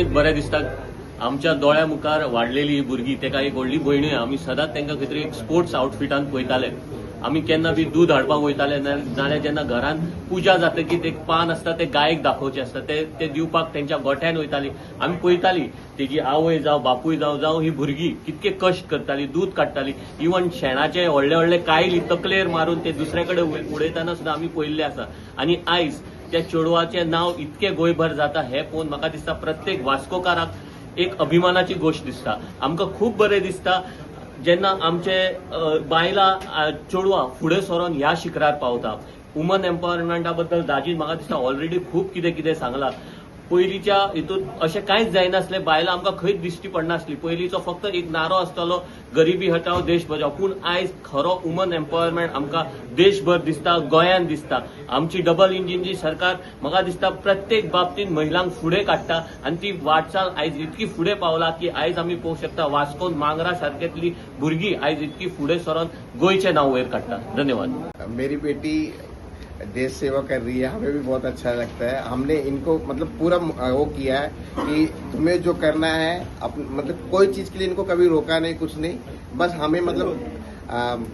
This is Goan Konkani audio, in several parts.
खऱ्यांनीच बरें दिसता. आमच्या दोळ्या मुखार वाडलेली ही भुरगीं, तेका एक व्हडली भयणूय. आमी सदांच तांकां खंय तरी एक स्पोर्ट्स आउटफिटान पळयताले. आमी केन्ना बी दूद हाडपाक वयताले, नाजाल्यार जेन्ना घरान पुजा जातकीर एक पान आसता, ते गायक दाखोवचें आसता, ते ते दिवपाक तेंच्या गोठ्यान वयताली. आमी पळयताली तेजी आवय जावं बापूय जावं जावं ही भुरगीं कितके कश्ट करताली, दूद काडटाली. इवन शेणाचे व्हडले व्हडले कायली तकलेर मारून ते दुसऱ्या कडेन उडयतना सुद्दां आमी पळयल्ले आसा. आनी आयज त्या चेडवाचें नांव इतकें गोंयभर जाता हें पळोवन म्हाका दिसता प्रत्येक वास्कोकाराक एक अभिमानाची गोश्ट दिसता. आमकां खूब बरें दिसता जेन्ना आमचे बायलां, चेडवां फुडें सरोन ह्या शिखरार पावता. वुमन एम्पावरमेंटा बद्दल दाजीन म्हाका दिसता ऑलरेडी खूब कितें कितें सांगलां. पयलींच्या हितून अशें कांयच जायनासलें, बायलां आमकां खंयच दिश्टी पडनासली. पयलींचो फक्त एक नारो आसतालो, "गरिबी हटाव, देश बचाव". पूण आयज खरो वुमन एम्पावरमेंट आमकां देशभर दिसता, गोंयांत दिसता. आमची डबल इंजिनची सरकार म्हाका दिसता प्रत्येक बाबतींत महिलांक फुडें काडटा आनी ती वाटचाल आयज इतकी फुडें पावला की आयज आमी पळोवंक शकता वास्कोन मांगरा सारकेतली भुरगीं आयज इतकी फुडें सरोन गोंयचें नांव वयर काडटा. धन्यवाद. मेरी बेटी देश सेवा कर रही है, हमें भी बहुत अच्छा लगता है. हमने इनको मतलब पूरा वो किया है कि तुम्हें जो करना है मतलब कोई चीज के लिए इनको कभी रोका नहीं, कुछ नहीं. बस हमें मतलब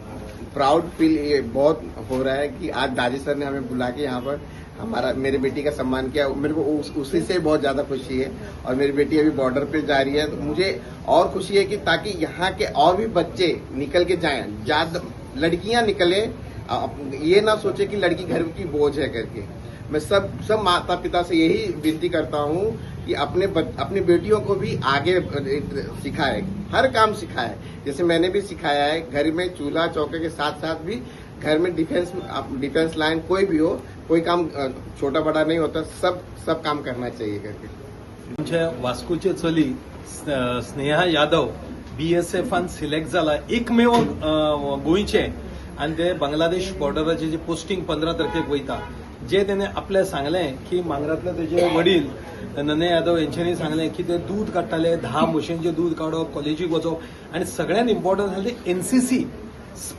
प्राउड फील ये बहुत हो रहा है कि आज दाजी सर ने हमें बुला के यहाँ पर हमारा, मेरी बेटी का सम्मान किया. मेरे को उसी से बहुत ज्यादा खुशी है और मेरी बेटी अभी बॉर्डर पे जा रही है, तो मुझे और खुशी है कि ताकि यहाँ के और भी बच्चे निकल के जाएं, ज्यादा लड़कियां निकले, ये ना सोचे कि लड़की घर की बोझ है करके. मैं सब सब माता पिता से यही विनती करता हूँ कि अपनी बेटियों को भी आगे सिखाए, हर काम सिखाए, जैसे मैंने भी सिखाया है. घर में चूल्हा चौके के साथ साथ भी घर में डिफेंस डिफेंस लाइन कोई भी हो, कोई काम छोटा बड़ा नहीं होता, सब सब काम करना चाहिए करके. आमच्या वास्कोचे चली स्नेहा यादव बीएसएफान सिलेक्ट जाला, एकमेव गोंयचे, आनी ते बांगलादेश बॉर्डराचे जे पोस्टिंग 15 तारखेक वयता. जे तेणे आपल्या सांगलें की मांगरातले तेजे वडील नने यादव यांच्यानी सांगलें की ते दूद काडटाले, 10 म्हशींचें दूद काडप, कॉलेजीक वचप आनी सगळ्यात इम्पॉर्टंट आसलें ते एनसीसी.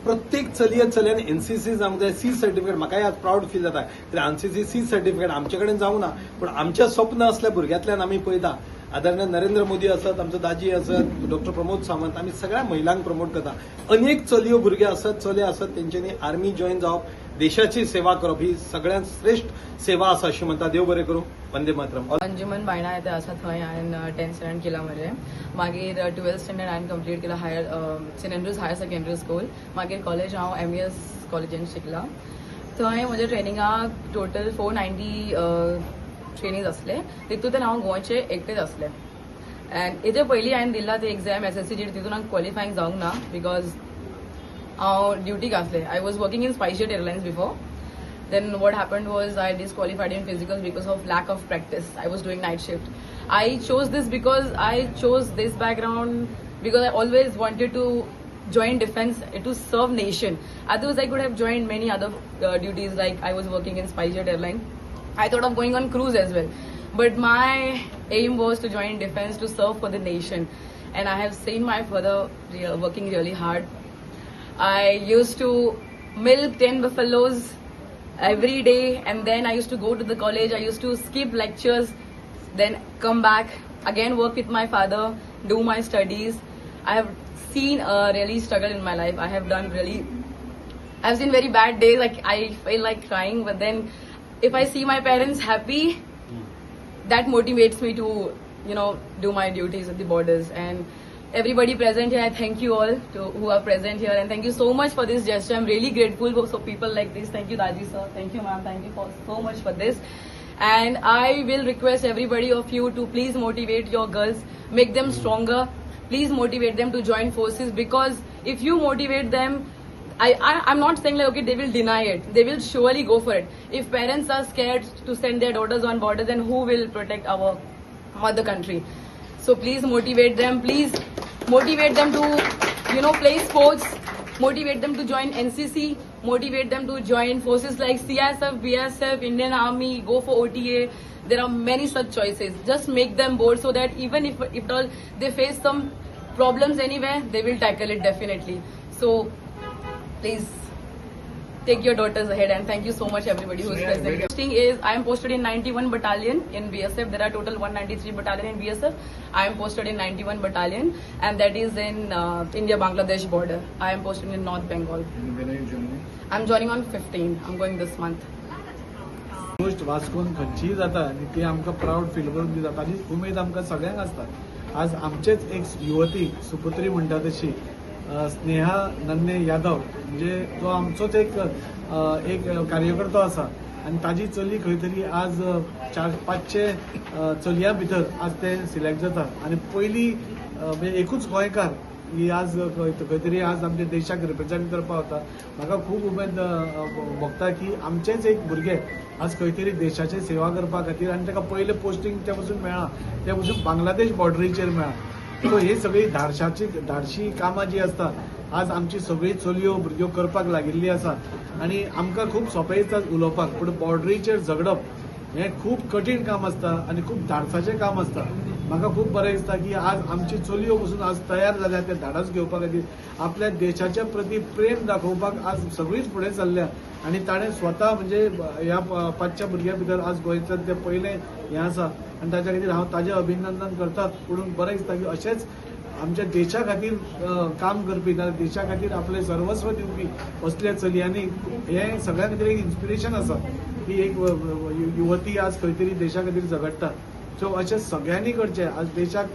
प्रत्येक चलये चलयान एनसीसी जावंक जाय, सी सर्टिफिकेट. म्हाकाय आज प्रावड फील जाता कित्याक एनसीसी सी सर्टिफिकेट आमचे कडेन जावंक ना, पूण आमचें स्वप्न असल्या भुरग्यांतल्यान आमी पळयता. आदरणीय नरेंद्र मोदी आसत, आमचो दाजी आसत, डॉक्टर प्रमोद सावंत, आमी सगळ्या महिलांक प्रमोट करता. अनेक चलयो भुरगे आसत, चले आसत, तेंच्यांनी आर्मी जॉयन जावप, देशाची सेवा करप ही सगळ्यांत श्रेश्ठ सेवा आसा अशें म्हणटा. देव बरें करूं. वंदे मातरम. अंजुमन बायणा येता आसा, थंय हांवें 10th standard केला म्हजें. मागीर 12th standard हांवें कंप्लीट केला higher Saint Andrews higher secondary school. मागीर कॉलेज हांव एमईएस कॉलेजीन शिकलां. थंय म्हज्या ट्रेनिंगाक टोटल 490 ट्रेनीज आसले. तितूंतल्यान हांव गोंयचें एकटेच आसलें. अँड हेजे पयलीं हांवें दिला ते एक्झाम एसएससी जी, तितून हांव क्वॉलिफायंग जावंक ना because हांव ड्युटीक आसलें. I was working in SpiceJet Airlines before. Then what happened was I disqualified in physicals because of lack of practice. I was doing night shift. I chose this because I chose this background because I always wanted to join defense to serve nation. Otherwise, I could have joined many other duties, like I was working in SpiceJet Airline. I thought of going on cruise as well. But my aim was to join defense to serve for the nation. And I have seen my father working really hard. I used to milk 10 buffaloes every day and then I used to go to the college. I used to skip lectures, then come back, again work with my father, do my studies. I have seen a really struggle in my life. I have done really, I've seen very bad days, like I feel like crying, but then if I see my parents happy, that motivates me to do my duties at the borders. And everybody present here, I thank you all who are present here, and thank you so much for this gesture. I'm really grateful for so people like this. Thank you, Daji sir. Thank you, ma'am. Thank you for so much for this. And I will request everybody of you to please motivate your girls, make them stronger. Please motivate them to join forces, because if you motivate them, I'm not saying like, okay, they will deny it. They will surely go for it. If parents are scared to send their daughters on borders, then who will protect our mother country? So please motivate them. Please motivate them to play sports. Motivate them to join NCC. Motivate them to join forces like CISF, BSF, Indian Army, go for OTA. There are many such choices. Just make them bold so that even if at all they face some problems anywhere, they will tackle it definitely. So please, Take your daughters ahead, and thank you so much everybody who is present. Thing is, I am posted in 91 battalion in BSF. There are total 193 battalion in BSF. I am posted in 91 battalion, and that is in India Bangladesh border. I am posted in North Bengal. And when are you joining? I am joining on 15. I am going this month. गोश्ट वास्कोन खंयचीय जाता आनी ती आमकां प्रावड फील करून दिता, ताजी उमेद आमकां सगळ्यांक आसता. आज आमचेच एक युवती सुपुत्री म्हणटा तशी स्नेहा नन्ने यादव, म्हणजे तो आमचोच एक एक कार्यकर्तो आसा आनी ताजी चली खंय तरी आज 400-500 चलयां भितर आज ते सिलेक्ट जाता आनी पयली म्हणजे एकूच गोंयकार ही आज खंय तरी आज आमच्या देशाक रिप्रेझेंट करपाक वता. म्हाका खूब उमेद भोगता की आमचेच एक भुरगे आज खंय तरी देशाची सेवा करपा खातीर आनी ताका पयलें पोस्टींग ते पसून मेळ्ळां, ते पसून बांगलादेश बॉर्डरीचेर मेळ्ळां. सो ही सगळी धाडशी कामां जी आसता आज आमची सगळी चलयो भुरग्यो करपाक लागिल्ली आसा आनी आमकां खूब सोंपें दिसता उलोवपाक, पूण बॉर्डरीचेर झगडप हें खूब कठीण काम आसता आनी खूब धाडसाचें काम आसता. म्हाका खूब बरें दिसता की आज आमची चलयो पसून आज तयार जाल्या ते धाडस घेवपा खातीर, आपल्या देशाच्या प्रती प्रेम दाखोवपाक आज सगळीच फुडें सरल्या आनी ताणें स्वता म्हणजे ह्या 500 भुरग्यां भितर आज गोंयच्यान तें पयलें हें आसा आनी ताच्या खातीर हांव ताजें अभिनंदन करतात. पूण बरें दिसता की अशेंच आमच्या देशा खातीर काम करपी, नाजाल्यार देशा खातीर आपलें सर्वस्व दिवपी असल्या चलयांनी हें सगळ्यां खातीर एक इन्स्पिरेशन आसा की एक युवती आज खंय तरी देशा खातीर झगडटा. सो अशें सगळ्यांनी करचें. आज देशाक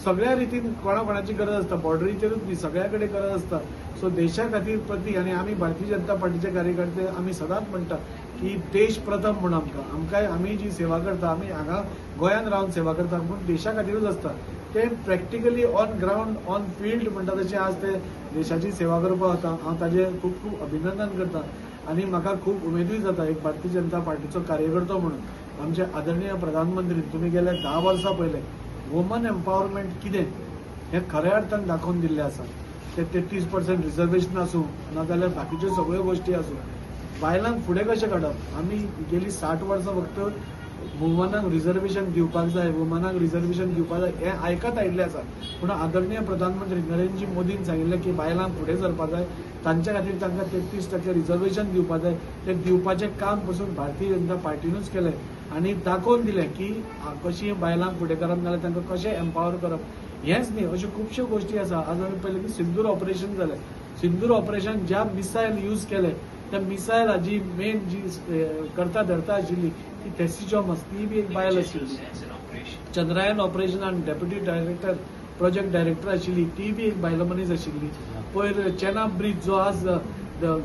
सगळ्या रितीन कोणा कोणाची गरज आसता, बॉर्डरीचेरूच न्ही, सगळ्या कडेन गरज आसता. सो देशा खातीर प्रती आनी आमी भारतीय जनता पार्टीचे कार्यकर्ते आमी सदांच म्हणटा की देश प्रथम म्हूण आमकां आमकांय आमी जी सेवा करता, आमी हांगा गोंयांत रावन सेवा करता पूण देशा खातीरूच आसता. ते practically on ground on field म्हणटा तशें आज ते देशाची सेवा करपाक वता. हांव ताजें खूब खूब अभिनंदन करता आनी म्हाका खूब उमेदूय जाता एक भारतीय जनता पार्टीचो कार्यकर्तो म्हणून. आमचे आदरणीय प्रधानमंत्री तुमी गेल्या 10 वर्सां पयलें वुमन एम्पावरमेंट कितें हें खऱ्या अर्थान दाखोवन दिल्लें आसा. ते 33% रिजर्वेशन आसूं नाजाल्यार बाकीच्यो सगळ्यो गोश्टी आसूं, बायलांक फुडें कशें काडप. आमी गेली 60 वर्सां फक्त वुमनाक रिजर्वेशन दिवपाक जाय, वुमनाक रिजर्वेशन दिवपाक जाय हें आयकत आयिल्लें आसा. पूण आदरणीय प्रधानमंत्री नरेंद्र मोदीन सांगिल्लें की बायलांक फुडें सरपाक जाय, तांच्या खातीर तांकां 33% रिजर्वेशन दिवपाक जाय. तें दिवपाचें काम पसून भारतीय जनता पार्टीनूच केलें आनी दाखोवन दिलें की कशी बायलांक फुडें करप नाजाल्यार तांकां कशें एम्पावर करप. हेंच न्ही, अश्यो खुबश्यो गोश्टी आसा. आज आमी पळयलें की सिंदूर ऑपरेशन जालें, सिंदूर ऑपरेशन ज्या मिसायल यूज केले त्या मिसायल हाजी मेन जी करता धरता आशिल्ली ती थेसी जॉमस, ती बी एक बायल आशिल्ली. चंद्रयान ऑपरेशन आनी डेप्युटी डायरेक्टर प्रोजेक्ट डायरेक्टर आशिल्ली ती बी एक बायल मनीस आशिल्ली. पयर चेनाब ब्रीज जो आज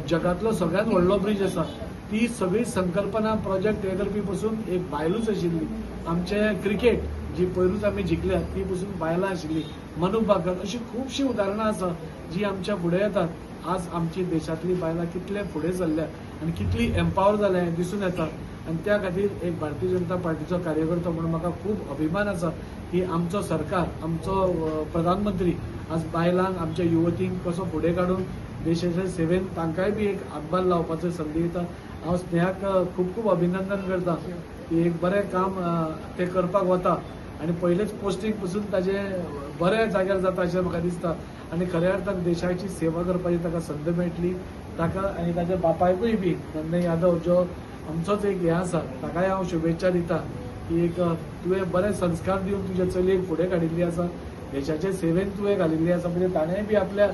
जगांतलो सगळ्यांत व्हडलो ब्रीज आसा, ती सगळी संकल्पना प्रोजेक्ट हे करपी पसून एक बायलूच आशिल्ली. आमचे क्रिकेट जी पयरूच आमी जिखल्या ती पसून बायलां आशिल्ली, मनू भाकर, अशी खुबशीं उदाहरणां आसा जी आमच्या फुडें येतात. आज आमची देशांतली बायलां कितले फुडें सरल्या आनी कितली एम्पावर जाल्या हें दिसून येता. आनी त्या खातीर एक भारतीय जनता पार्टीचो कार्यकर्तो म्हणून म्हाका खूब अभिमान आसा की आमचो सरकार, आमचो प्रधानमंत्री आज बायलांक, आमच्या युवतींक कसो फुडें काडून देशाच्या सेवेन तांकांय बी एक हातभार लावपाचो संदी दिता. हांव स्नेहाक खूब खूब अभिनंदन करता की एक बरें काम तें करपाक वता आनी पयलेच पोस्टींग पसून ताजें बऱ्या जाग्यार जाता अशें म्हाका दिसता. आनी खऱ्या अर्थान देशाची सेवा करपाची ताका संद मेळटली ताका आनी ताच्या बापायकूय बी नंदन यादव जो आमचोच एक हें आसा ताकाय हांव शुभेच्छा दिता की एक तुवें बरे संस्कार दिवन तुज्या चलयेक फुडें काडिल्ली आसा, देशाचे सेवेन तुवें घालिल्ली आसा. म्हणजे ताणेंय बी आपल्या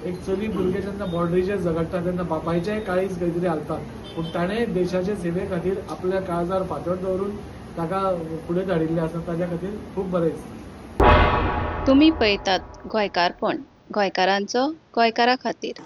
एक चली भुरगें जेन्ना बॉर्डरीचेर झगडटा तेन्ना बापायचेंय काळीज खंय तरी हालता, पूण ताणें देशाचे सेवे खातीर आपल्या काळजार फातर दवरून ताका फुडें धाडिल्लें आसा. ताच्या खातीर खूब बरें दिसता. तुमी पळयतात गोंयकारपण, गोंयकारांचो गोंयकारा खातीर.